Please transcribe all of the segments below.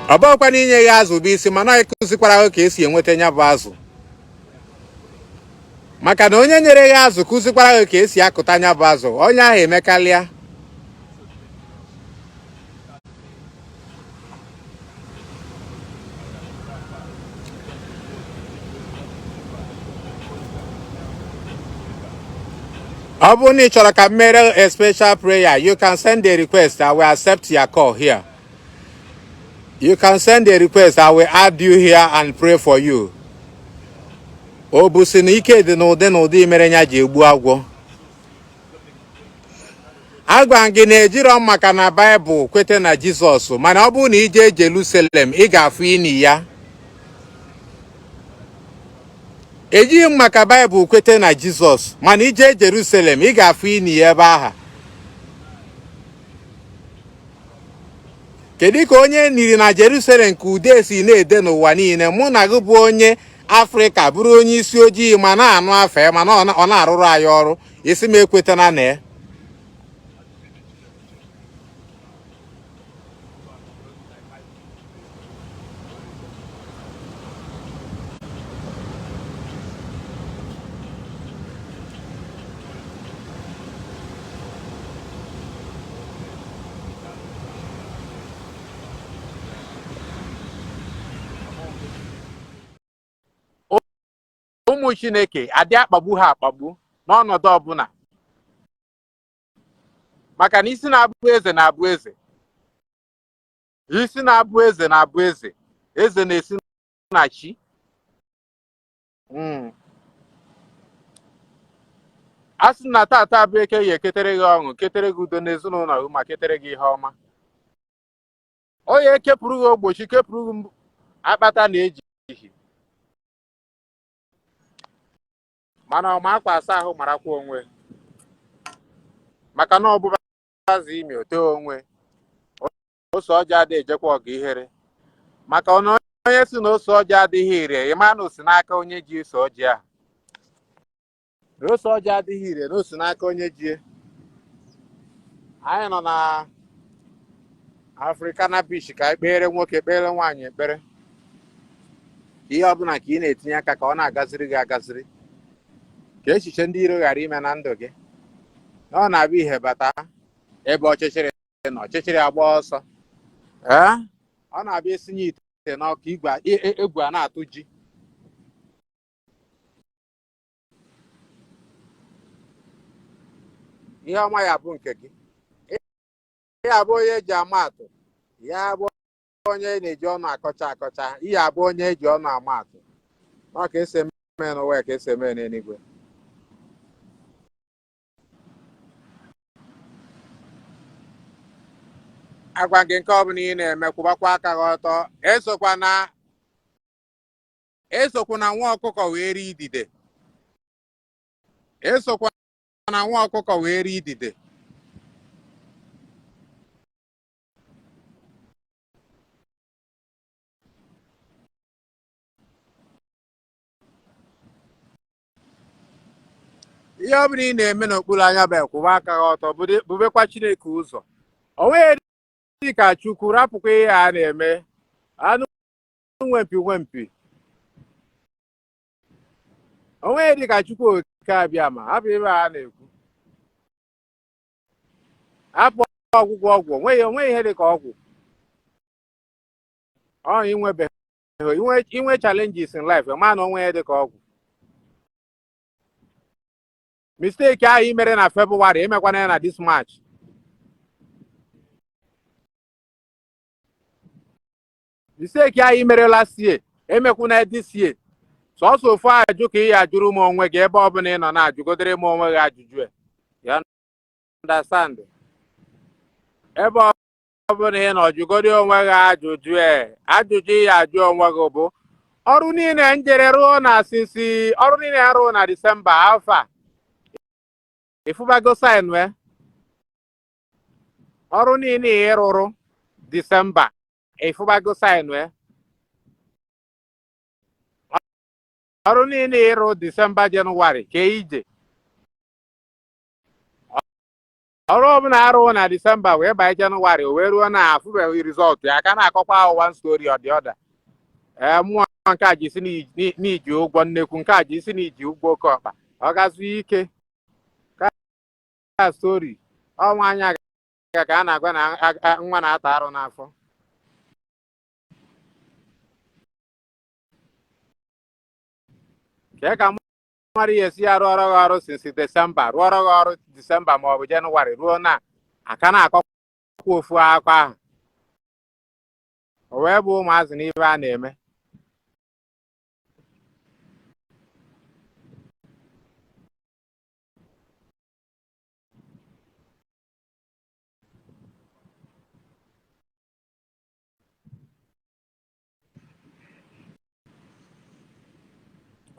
Ọ bụghịkwa na inye ya azụ bụ isi, mana ịkụzikwara gị ka esi enweta ya bụ azụ, maka na onye nyere ya azụ kụzikwara gị ka esi akụta ya bụ azụ, onye ahụ emekalịa. Ọ bụrụ na ị chọrọ ka m mere a special prayer, you can send a request. I will accept your call here. You can send a request. I will add you here and pray for you. O bụ si na ike dị n'ụdị n'ụdị mere ya ji egbu agwọ. Agwa gị na ejirọ maka na Baịbụl kwete na Jizọs, mana ọ bụrụ na ije Jerusalem, ị ga-afụ ini ya. Ejighị m maka Baịbụl kwete na Jizọs, mana ije Jerusalem, ị ga-afụ ini ya ebe aha. Kedu ka onye niri na Jerusalem ka ude si na-ede n'ụwa niile? Mụ na gị bụ onye Afrịka, bụrụ onye isi ojii, ma na-anụ afa ya, mana ọ na-arụrụ anyị ọrụ isi m ekwetana na ya. Ụmụ Chineke adị akpagbu ha akpagbu n'ọnọdụ ọbụla, maka na isi na-abụ eze na-abụ eze, isi na-abụ eze na-abụ eze, eze na-esi na chi. A sị na tata bụ Eke ya eketere gị ọṅụ, ketere gị udo n'ezinụlọ gị, ma ketere gị ihe ọma. Onye ekepụrụ gị ogbochi, kepụrụ gị akpata na ejighị, mana ọma akwa asa ahụ marakwa onwe, maka na ọbụba azụ imi ote onwe. Ose ọjị adịghị ejekwa ọgụ ihere, maka na onye si na ose ọjị adịghị ire, ịma na osi n'aka onye ji ose ọjị ahụ. Na ose ọjị adịghị ire, na osi n'aka onye ji. Anyị nọ na Africana Beach ka anyị kpere nwoke, kpere nwaanyị ekpere. Ihe ọbụla ka ị na-etinye aka ka ọ na-agaziri gị agaziri, ka echiche ndị iro ghara ime na ndụ gị. Na ọ na-abịa ihe bata ebe ọchịchịrị na ọchịchịrị agba ọsọ. Ee, ọ na-abịa esinye ite n'ọkụ, igwe egwu a na-atụ ji. Ihe ọma ya bụ nke gị, ya bụ onye eji ama atụ, ya bụ onye na-eji ọnụ akọcha akọcha, ihe abụ onye eji ọnụ ama atụ. Ọ ka esi eme n'ụwa ka esi eme n'eluigwe. Agwa gị nke ọbụla ị na-eme, kwụbakwa aka gị ọtọ. Esokwa na nwa ọkụkọ wee rie idide. Esokwa na nwa ọkụkọ wee rie idide. Ihe ọ bụla ị na-eme n'okpuru anya bụ kwụba aka gị ọtọ, bubekwa Chineke ụzọ. O nweghị dị ka Chukwu, rapụkwa ihe a na-eme anụ nwempi nwempi. O nweghị dị ka Chukwu Okike Abịama, hapụ ihe a na-ekwu, hapụ ọgwụgwọ ọgwụ. Onweghị ihe dị ka ọgwụ. Ọ inwebeghị inwe challenges in life, ma na onweghị dị ka ọgwụ. Mistake ahụ i mere na February, emekwana ya na this March. Mistake ahụ i mere last year, emekwana ya this year. Sọsọ ofu ajụ ka ị ya ajụrụ m onwe gị ebe ọbụla ị nọ na-ajụgodere m onwe gị ajụjụ a. You understand? Ebe ọbụla ị nọ jụgodi onwe gị ajụjụ a. Ajụjụ ị ya ajụ onwe gị bụ ọrụ niile m jere rụọ na since, ọrụ niile ya rụọ na Disemba afọ a, ịfụbago sign wee ọrụ niile ị rụrụ Disemba, ịfụbago sign wee ọrụ niile ị rụ Disemba, Jenụwarị ka ije ọrụ ọbụla arụghị na Disemba wee banye Jenụwarị, o wee ruo na afụbeghị result ya, ka na-akọkwa ahụ one story or the other. Ee, mmụọ nke a ji isi n'iji ụgwọ nnekwu, nke a ji isi n'iji ụgwọ oke ọkpa, ọ gazuo ike ka story ọnwa anya ka a na-agwa na nwa na-ata arụ n'afọ. Kee ka mmadụ ya esi arụ ọrụ gị ọrụ since Disemba, rụọ ọrụ gị ọrụ Disemba ma ọ bụ Jenụwarị, ruo na aka na-akọkwa ofu akụkọ ahụ, o wee bụ ụmụazị n'ibe a na-eme.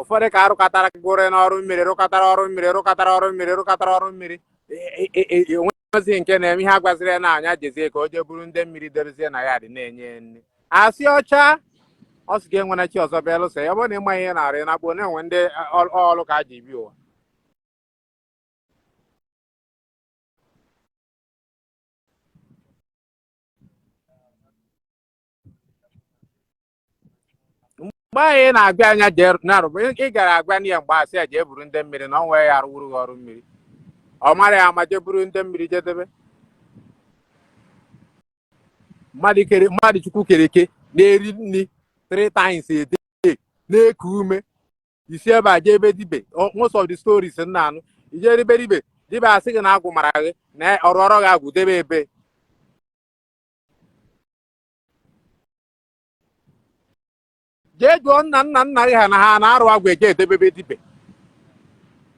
Ụfọdụ ka arụkọtara gụrụ n'ọrụ mmiri, rụkọtara ọrụ mmiri, rụkọtara ọrụ mmiri, rụkọtara ọrụ mmiri, onwezi nke na-eme ihe agwaziri ya na anya jezie ka o jee buru ndị mmiri debezie na ya dị na-enye nri. Asị ọcha ọ sị ga enwena chi ọzọ bịa lụso ya. Ọ bụrụ na ịma ihe na-arụ na-akpọ na-enwe ndị ọlụ ka a ji bi ụwa. Mgbe anyị na-agwa anya jee na-arụ, ị gara agwa ya mgbe asị ya jee buru ndị mmiri na ọ nwee ya arụwuru gị ọrụ mmiri, ọ mara ya ama jee buru ndị mmiri jedebe mmadụ kere mmadụ. Chukwu kere eke na-eri nri three times a day, na-eku ume isi ebe a jee ebe dibe. Most of the stories m na-anụ, ije ebe dibe, dibe asị gị na agwụ mara gị, na ọrụ ọrụ gị agwụ debe ebe. Jee jụọ nna nna nna gị ha na ha na-arụ agwụ eje edebebe dibe.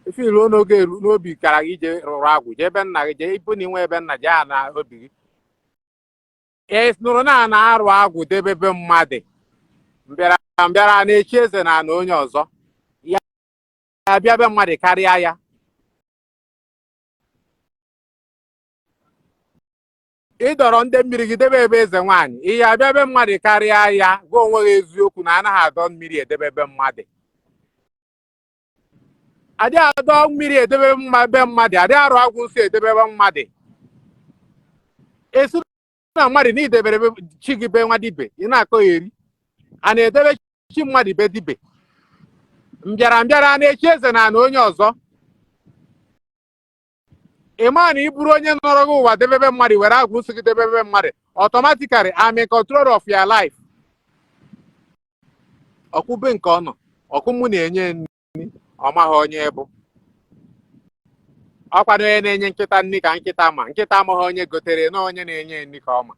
Ife iruo n'oge eru n'obi kara gị ije rụrụ agwụ, jee ebe nna gị, jee ịbụ na inwe ebe nna, jee na obi gị. Ị nụrụ na a na-arụ agwụ debebe mmadụ, mbịara mbịara na-echi eze na ana onye ọzọ ya abịa be mmadụ karịa ya. Ị dọrọ ndị mmiri gị debe ebe eze nwaanyị, ị ya abịa be mmadụ karịa ya. Gwa onwe gị eziokwu na anaghị adọ mmiri edebe be mmadụ. Adị adọ mmiri edebe mma be mmadụ, adị arụ agwụ nsọ edebe be mmadụ. Esi na mmadụ na idebere chi gị be nwa dibe, ị na-akọ ya eri. A na-edebe chi mmadụ be dibe. Mbịara mbịara na-echi eze na ana onye ọzọ. Ị ma na ị bụrụ onye nọrọ gị ụwa debebe mmadụ, were agwụ nsọ gị debebe mmadụ, automatically I'm in control of your life. Ọkwụbe nke ọ nọ ọkụ mụ na-enye nri, ọ maghị onye bụ ọkwado onye na-enye nkịta nri ka nkịta ma nkịta amaghị onye gotere na onye na-enye nri ka ọ ma.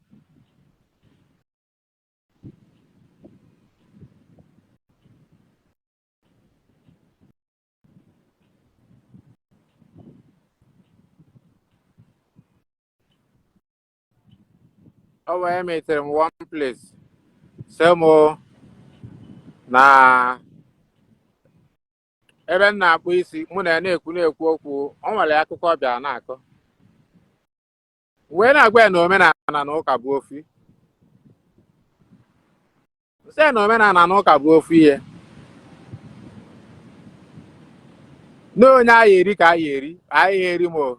O wee metere m one place, sị mụ na ebe m na-akpụ isi, mụ na ya na-ekwu na-ekwu okwu, o nwere akụkọ ọ bịara na-akọ, wee na-agwa ya na omenala na ụka bụ ofu. Sị na omenala na ụka bụ ofu ihe, na onye anyị eri ka anyị eri, anyị eri m o.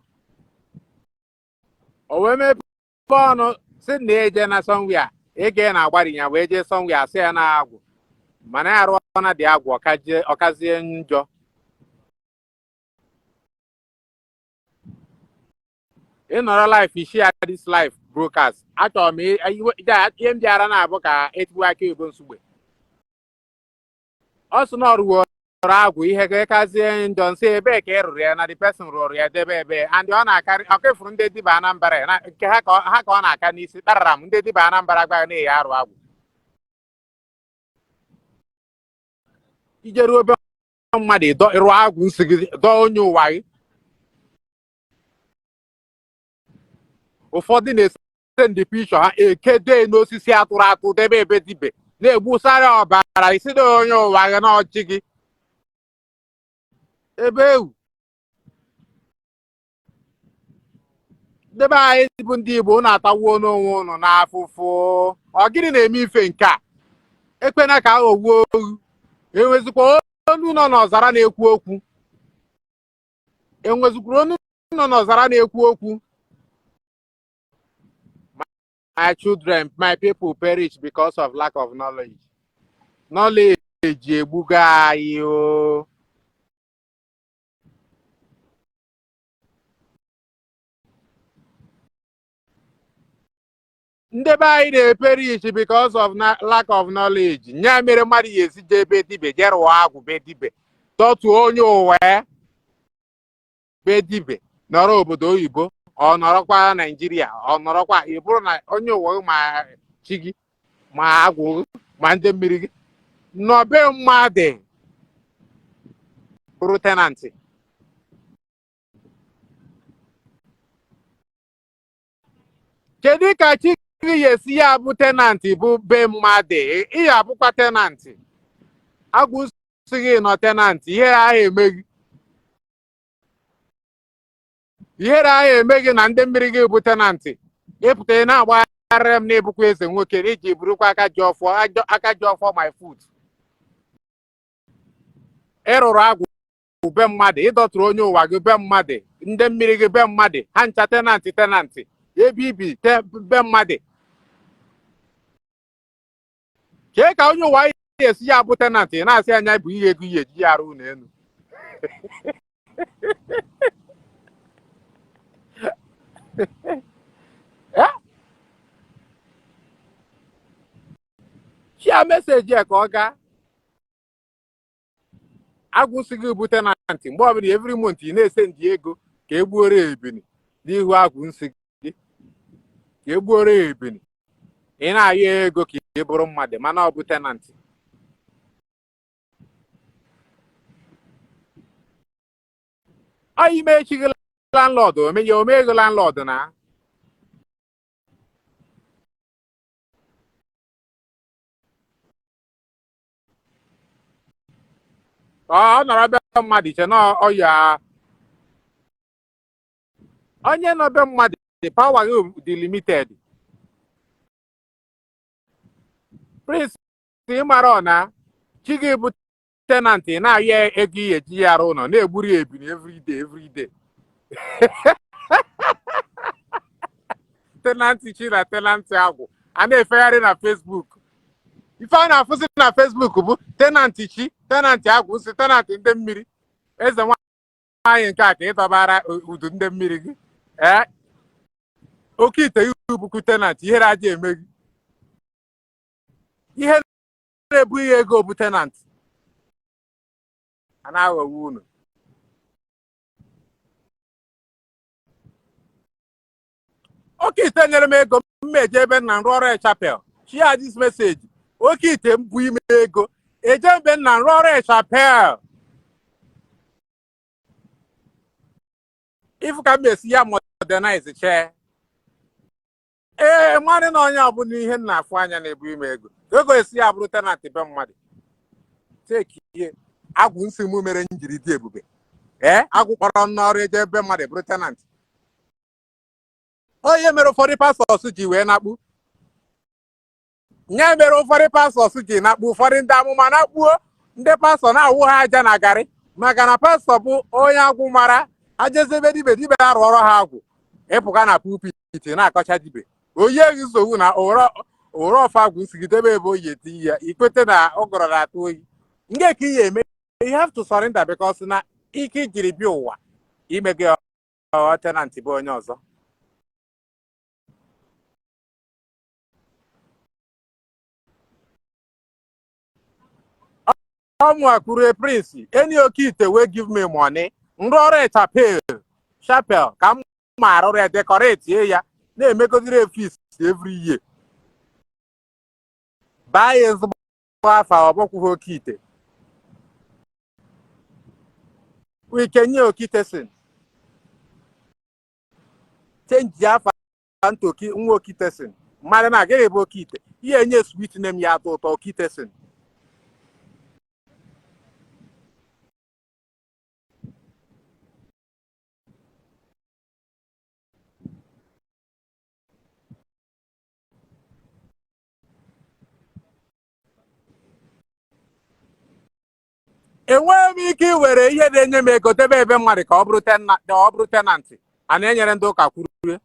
O wee mepee ọnụ sị na eje na somewhere ege na-agbari ya, wee jee somewhere, sị ya na agwụ, mana ya rụọ na dị agwụ ọkazie njọ. Ị nọrọ life share this life broadcast. Achọrọ m ihe m bịara na-abụ ka etigbu aka oyibo nsugbe. Ọ sị na ọ rụworo agwụ ihe ka kazie njọ, nsị ebee ka ị rụrụ ya, na the person rụrụ ya debe ebe, and ọ na-akarị ọka ifuru ndị diba Anambra ya, nke ha ka ọ na-aka n'isi kparara m. Ndị diba Anambra gba na-eyi arụ agwụ ije ruo ebe mmadụ ịrụọ agwụ nsị gị dọọ onye ụwa gị. Ụfọdụ na-ese ndị pishọ ha ekede n'osisi atụrụ atụ debe ebe dibe na-egbusara ọbara isi na onye ụwa gị na ọchị gị ebe ewu debe. Anyị bụ ndị Igbo, unu atawuo n'onwe unu n'afụfụ. Ọ gịnị na-eme ife nke a? Ekwena ka aghọgbuo ohu. Enwezikwa olu nọ n'ọzara na-ekwu okwu? Enwezikwuru onu nọ n'ọzara na-ekwu okwu? My children, my people perish because of lack of knowledge. Knowledge egbugo anyị o. Ndị be anyị na-eperish because of lack of knowledge. Nya mere mmadụ ya esi jee be dibia, jee rụọ agwụ be dibia, tọtuo onye ụwa be dibia, nọrọ obodo oyibo, ọ nọrọkwa Naijiria, ọ nọrọkwa. Ị bụrụ na onye ụwa gị ma chi gị, ma agwụ gị, ma ndị mmiri gị, nọ be mmadụ bụrụ tenant. Kedu ka chi gị ya esi ya bụ tenant bụ be mmadụ? Ị ya abụkwa tenant. Agwụ sị gị nọ tenant, ihere ahụ eme gị, ihere ahụ eme gị na ndị mmiri gị bụ tenant. Ịpụta ị na-agbagharị m na-ebukwa eze nwoke iji burukwa aka ji ọfọ, aka ji ọfọ my foot. Ịrụrụ agwụ be mmadụ, ịdọtụrụ onye ụwa gị be mmadụ, ndị mmiri gị be mmadụ, ha ncha tenant, tenant ebe ibi be mmadụ. Kee ka onye ụwa ya esi ya bụ tenant, ị na-asị anya bụ ihe ego ihe eji ya arụ ụlọ elu? Share message ya ka ọ gaa. Agwụ sị gị bụ tenant, mgbe ọbụla every month ị na-ese ndị ego ka e gbuoro ebini n'ihu agwụ nsị gị, ka e gbuoro ebini. Ị na-ayọ ego ka ị bụrụ mmadụ, mana ọ bụ tenant. Ọ ime echi gị landlord, omenye ome ego landlord na ọ nọrọ be mmadụ iche na ọ ya onye nọ be mmadụ, power gị dị limited. Prince, ị mara ọ na chi gị bụ tenant, ị na-ayọ ego ihe eji ya arụ ụlọ, na-egburu ya ebini everyday, everyday. Tenant chi na tenant agwụ a na-efegharị na Facebook. Ife a na-afụzi na Facebook bụ tenant chi, tenant agwụ si tenant ndị mmiri. Eze nwaanyị nke a ka ị dọbara udu ndị mmiri gị. Ee, oke ite ihu bụkwu tenant, ihere aja eme gị. Ihe na-ebu ihe ego bụ tenant. A na-aghọgbu unu. Oke ite nyere m ego m eje ebe nna m rụọ ọrụ chapel. Share this message. Oke ite m bụ ime ego eje ebe nna m rụọ ọrụ chapel. Ifu ka m esi ya modernize chee. Ee, mmadụ na onye ọbụla ihe m na-afụ anya na-ebu ime ego ego esi ya bụrụ tenant be mmadụ. Teki ihe agwụ nsị mụ mere m jiri dị ebube. Ee, agwụ kpọrọ n'ọrụ eje ebe mmadụ bụrụ tenant. Onye mere ụfọdụ pastors ji wee nakpu, nye mere ụfọdụ pastors ji nakpu, ụfọdụ ndị amụma nakpuo, ndị pastọ na-awụ ha aja na garị, maka na pastọ bụ onye agwụ mara ajezebe dibe, dibe arụ ọrụ ha agwụ. Ịpụga na pulpit na-akọcha dibe, onye gị nsogbu na ụrọ ọfa agwụ nsigidebe ebe oyi etinye ya, ikwete na ụgọrọ na-atụ oyi. Nke ka ihe eme, you have to surrender, because na ike ijiri bịa ụwa ime gị tenant bụ onye ọzọ. Ọmụ kwuru, Prince, any oke ite wey give me money, nrụ ọrụ chapel, chapel ka m ma arụrụ ya, decorate ya, na-emegodiri feast every year, baa ya ezigbo afa. Ọ bụkwughị oke ite wike nye okite sin change afa ntoki nwa okite sin mmadụ na agaghị ebe oke ite ihe enye sweet name ya atọ ụtọ okite sin. Enweghị m ike iwere ihe na-enye m ego debe ebe mmadụ ka ọ bụrụ tenant. A na-enyere ndị ụka kwuru.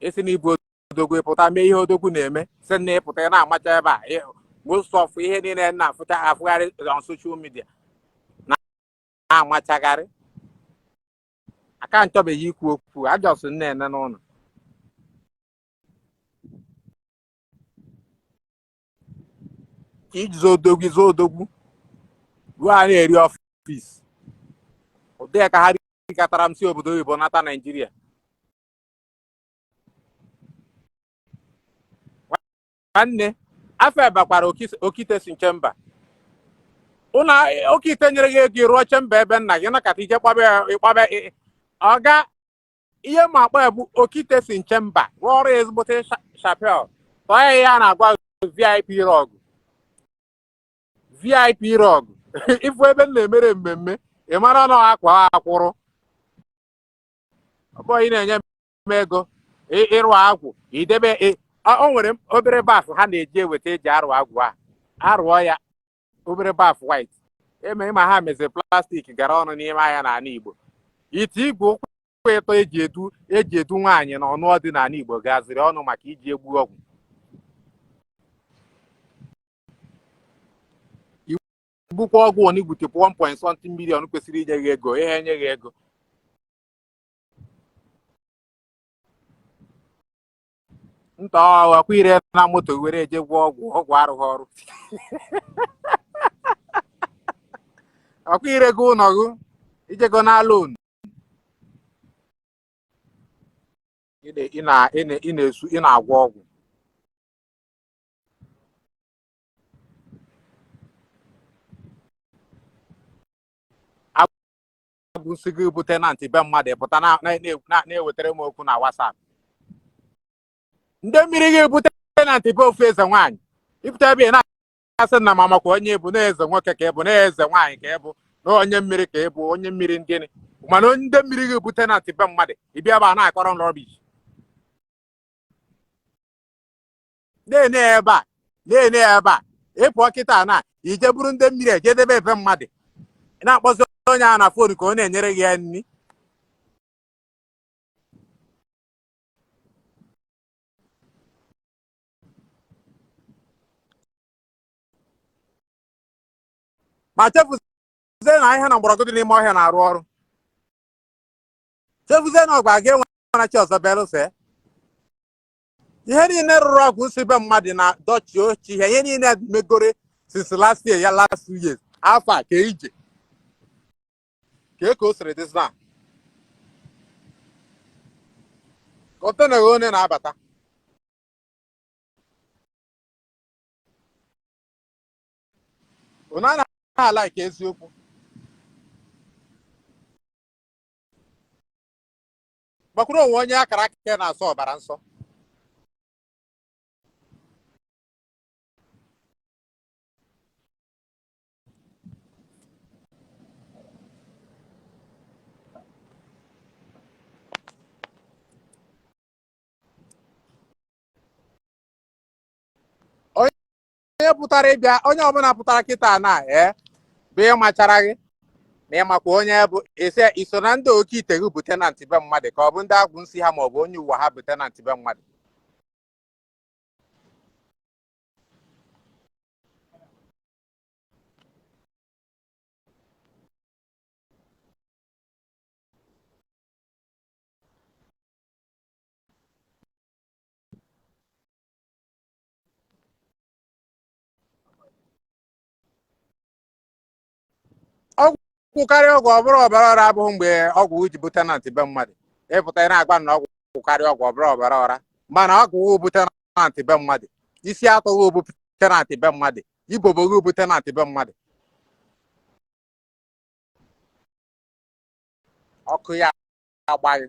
Ị sị na ị bụ odogwu, ịpụta mee ihe odogwu na-eme. Sị na ịpụta ị na-amacha ebe a, most of ihe niile na-afụcha afụgharị on social media na-amachagharị aka nchọbeghị ikwu okwu a just na-ene n'ụlọ. Ka iji odogwu izu odogwu ruo a na-eri office ụdị ya ka ha rikatara m si obodo oyibo nata Naijiria. Nwanne afọ ebakwara okite si chamber ụna okite nyere gị ego ịrụọ chamber ebe nna gị nakata ije ịkpabe ọga ihe ma akpọ ya bụ okite si chamber rụọ ọrụ ezigbote chapel tọọ ya ihe a na-agwa VIP rug, VIP rug. Ịfụ ebe m na-emere mmemme, ị mara na akwa akwụrụ. Ọ bụghị na-enye m ego ịrụ agwụ idebe. O nwere obere bath ha na-eji eweta eji arụ agwụ a, arụọ ya obere bath white eme ma ha meziri plastic gara ọnụ n'ime ahịa n'ala Igbo. Ite igwe ụkwụ ịtọ eji edu nwaanyị na ọnụ ọdịnala Igbo gaziri ọnụ maka iji egbu ọgwụ igbukwa ọgwụ onigbutekwu 1 point something million kwesịrị inye gị ego ihe enye gị ego. Nta ọkwa ire na moto were eje gwọ ọgwụ, ọgwụ arụghị ọrụ. Ọkwa ire gị ụlọ gị ijego na loan ị na-esu ị na-agwọ ọgwụ. Agwụ nsị gị bụ tenant be mmadụ pụta na-ewetara m okwu na WhatsApp. Ndị mmiri gị bụ tenant be ofu eze nwaanyị ịpụta ebe ị na-asị na mama kwa onye bụ na eze nwoke ka ị bụ, na eze nwaanyị ka ị bụ, na onye mmiri ka ị bụ, onye mmiri gịnị? Mana ndị mmiri gị bụ tenant be mmadụ, ịbịa ebe a na-akọrọ m rubbish. Na-ene ebe a, na-ene ebe a, ịpụọ kịta na ije buru ndị mmiri ejedebe ebe mmadụ, ị na-akpọzi onye ahụ na phone ka ọ na-enyere gị ya nri. Ma chefuzie na ahịhịa na mgbọrọgwụ dị n'ime ọhịa na-arụ ọrụ. Chefuzie na ọgba ga enwere chi ọzọ belụsọ ihe niile rụrụ ọgwụ nsi be mmadụ na dọchi ochi ihe niile megore since last year ya last 2 years afọ a ka ije ka o siri dịzi na container one na-abata. Unu anaghị ala ka eziokwu. Gbakwuru onwe onye akara aka ya na-asọ ọbara nsọ. Onye pụtara ịbịa, onye ọbụla pụtara kịta na ee bụ ịmachara gị na ịmakwa onye bụ ise iso na ndị oke ite gị bụ tenant be mmadụ, ka ọ bụ ndị agwụ nsị ha ma ọ bụ onye ụwa ha bụ tenant be mmadụ. Ọgwụ karịa ọgwụ ọ bụrụ ọbara ọra abụghị mgbe ọgwụ ji bụ tenant be mmadụ. Ịpụta ị na-agba na ọgwụ karịa ọgwụ ọ bụrụ ọbara ọra, mana ọgwụ bụ tenant be mmadụ, isi atọghị bụ tenant be mmadụ, iboboghị bụ tenant be mmadụ, ọkụ ya agbaghị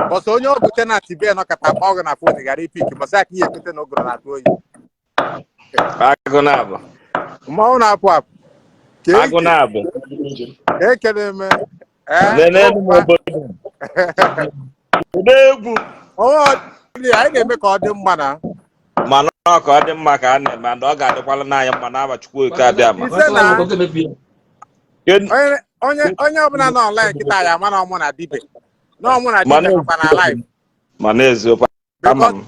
bọsọ. Onye ọ bụ tenant be nọkọta kpọọ gị na phone ghara i pick, bọsọ aka ihe ekwete na ụgụrụ na-atụ oyi. Agụ na-abụ. Mmanwụ na-apụ apụ ka Agụ ije na-abụ. Ka ekele eme ee. Nenenu m obodo. Ụdị egwu. Onwe ọdị anyị na-eme ka ọ dị mma na Mana ọ ka ọ dị mma ka a na-eme, and ọ ga-adịkwala n'anya mma n'aba Chukwu Oke abịa ma. Ise na onye onye onye ọbụla nọ online kịta ya ama na ọmụ na dibe. Na ọ mụ na Mana dibịa nọkwa na live. Mana eziokwu, ama m.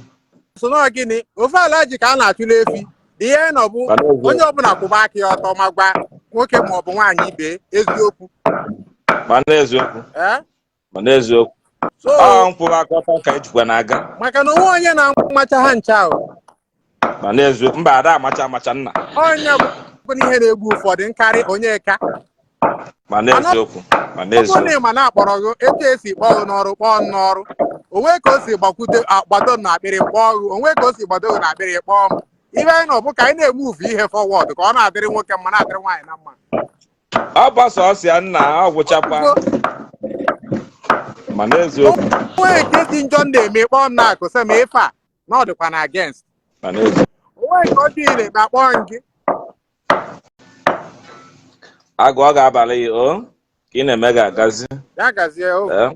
So na gịnị ofe ala ji ka a na-achụla efi ihe nọ bụ Mana eziokwu. onye ọbụla kwụba aka ya ọtọ ma gwa nwoke ma ọ bụ nwaanyị ibe eziokwu. Mana eziokwu. Ee? Mana eziokwu. So Ọ nkwụrụ aka ọtọ ka ejikwa na-aga. Maka na onwe onye na-amacha ha ncha o. Mana eziokwu, mba, ada amacha amacha nna. Onye bụ ihe na-egbu ụfọdụ nkarị onye ka. Mana eziokwu. Mana Ọ bụrụ na eziokwu. ị ma na-akpọrọ gị etu esi kpọọ gị n'ọrụ, kpọọ m n'ọrụ, onwe ka o si gbakwute gbado m n'akpịrị kpọọ gị, onwe ka o si gbado gị n'akpịrị kpọọ m, ibe anyị nọ bụ ka anyị na-emove ihe forward, ka ọ na-adịrị nwoke mma, na-adịrị nwaanyị na mma. Ọ bụ sọsọ nna, ọ gwụchakwa. Mana eziokwu. Onwe nke dị njọ m na-eme, kpọọ m na-akụ sị m ife a na ọ dịkwa na against. Mana eziokwu. Onwe nke ọjọọ ị na-eme, akpọọ m gị. Agụ, ọ ga-abalị ya o ka ị na-eme ga-agazi. Ya gazie o. Ee.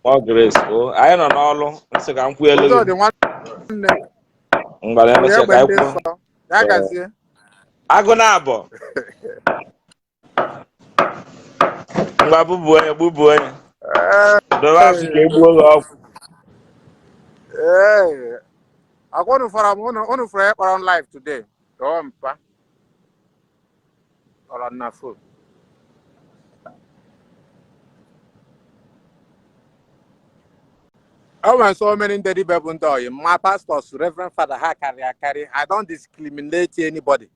Ọ Grace o, anyị nọ n'ọlụ nsị ka m kwuo elu Udo gị. dị nwanne. Ngwara emesịa Egbe ka anyị ndị kwuo. nsọ. Ya gazie. Agụ na-abọ. Ngwa, bubu onye, bubu onye. Dobe azụ ka egbuo gị ọgwụ. Ee, akwa unu fọrọ m, unu fọrọ ya kpọrọ m live today. Dọọ mpa kpọrọ m na phone. O nwere so many ndị dibịa bụ ndị oyi ma pastors, reverend father, ha karịrị akarị. I don't discriminate anybody.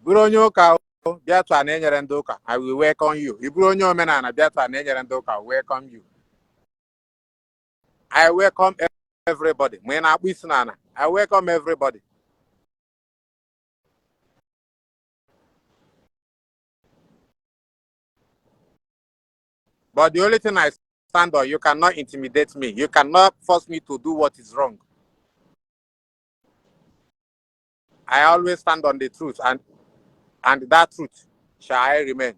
Bụrụ onye ụka o, bịa tụa na-enyere ndị ụka, I will welcome you. Ị bụrụ onye omenala, bịa tụa na-enyere ndị ụka, welcome you. I welcome everybody. Ma ị na-akpụ isi n'ala, I welcome everybody. But the only thing I stand on, you cannot intimidate me. You cannot force me to do what is wrong. I always stand on the truth, and that truth shall I remain.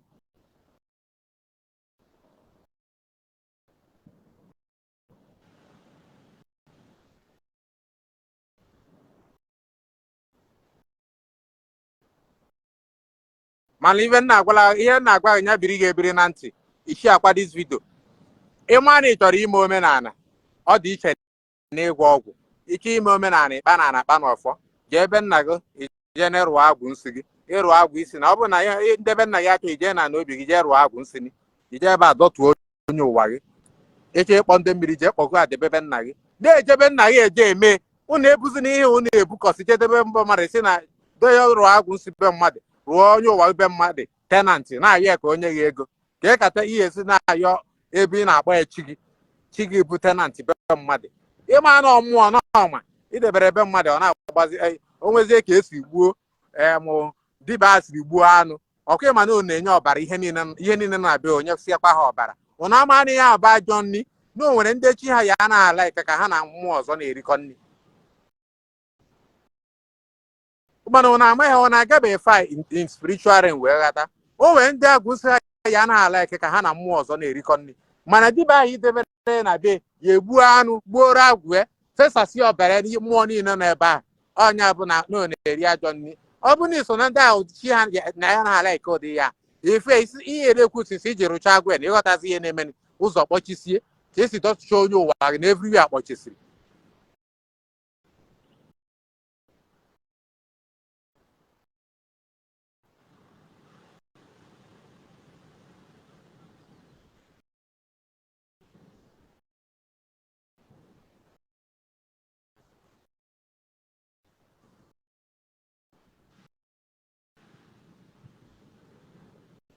Mana ife nna agwala, ihe nna agwa gị, ya biri gị ebiri na ntị isi akwa this video. Ịma na ị chọrọ ime omenala, ọ dị iche na ịgwọ ọgwụ. Ike ime omenala, ịkpa na ana kpa n'ọfọ, jee ebe nna gị, ije na ịrụ agwụ nsị gị, ịrụ agwụ isi na ọ bụrụ na ya ndebe nna gị aka, ije na n'obi gị jee rụọ agwụ nsị gị, ije ebe a dọtuo onye ụwa gị. Ịchọ ịkpọ ndị mmiri, jee kpọgo adebebe nna gị, na-ejebe nna gị eje eme. Unu ebuzi n'ihe unu ebukọsi jedebe mbọ mmadụ, si na doya rụọ agwụ nsị be mmadụ, rụọ onye ụwa be mmadụ, tenant na-ayọ ya ka onye gị ego ka ị kata ihe esi na-ayọ ebe ị na-akpọ ya chi gị. Chi gị bụ tenant be mmadụ. Ịma na ọmụọ na ọma idebere ebe mmadụ, ọ na-agbazi o nwezie ka esi gbuo em dibịa a siri gbuo anụ ọkụ. Ịma na ọ na-enye ọbara ihe niile, ihe niile na-abịa onye siakwa ha ọbara. Ụnụ ama na ya aba ajọ nri na o nwere ndị chi ha ya na-ala ike ka ha na mmụọ ọzọ na-erikọ nri. Mana ụnụ amaghị, ọ na-agabeghị fa in spiritual realm wee ghata o nwere ndị agwụsị ha ya na-ala ike ka ha na mmụọ ọzọ na-erikọ nri. Mana dibịa ahụ idebere na be ya egbuo anụ, gbuoro agwụ ya, fesasị ọbara n'ihe mmụọ niile nọ ebe ahụ. Ọnya bụ na ọ na-eri ajọ nri. Ọ bụ na iso na ndị ahụ chi ha na ya na-ala ike ụdị ya ife isi ihe na-ekwu sisi iji rụchaa agwụ ya na ịghọtazi ihe na-eme, ụzọ kpọchisie ka esi dọtụcha onye ụwa gị na everywhere kpọchisiri.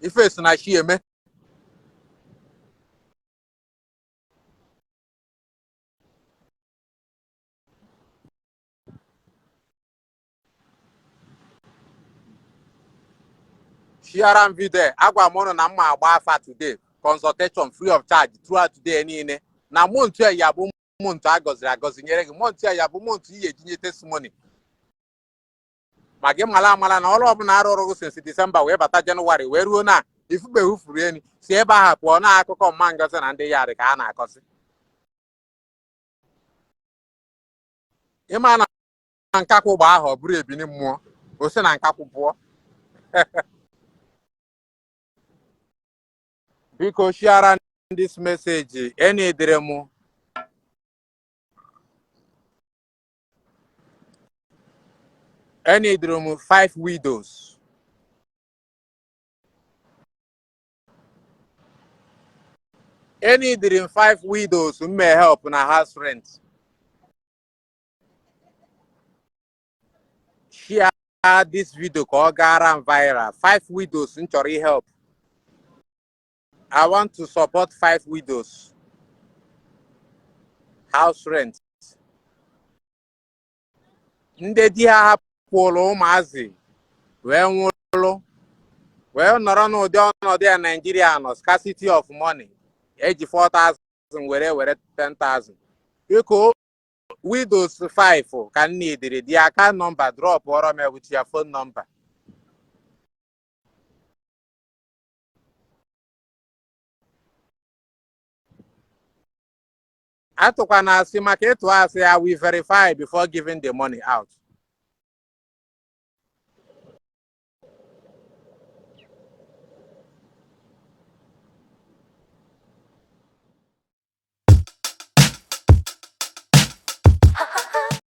Ife si na chi eme. Share m video. Agwa m ụnụ na mma agba afa today, consultation free of charge throughout today niile. Na month a ya bụ month a gọziri agọzi nyere gị. Month a ya bụ month ihe ejinye testimony ma gị mara amara na ọrụ ọbụla arụrụ gị since December wee bata Jenụwarị wee ruo na ifubeghị furu elu si ebe ahụ pụọ na akụkọ mma ngozi na ndị ya dị ka a na-akọzi. Ịma na nkakwụ gba ahụ, ọ bụrụ ebini mmụọ, o si na nkakwụ pụọ. Biko, share this message. Enidere m enidere m five widows. Enidere m five widows m may help na house rent. Share this video ka ọ gara m viral. Five widows m chọrọ help. I want to support five widows house rent. Ndị di ha hapụrụ ụmụazị wee nwụrụ, wee nọrọ n'ụdị ọnọdụ ya Nigeria nọ, scarcity of money, eji 4000 were 10,000. Biko, widows 5 ka m neediri the account number. Drop ọrọ m with your phone number. Atụkwana asị, maka ịtụ asị, I will verify before giving the money out.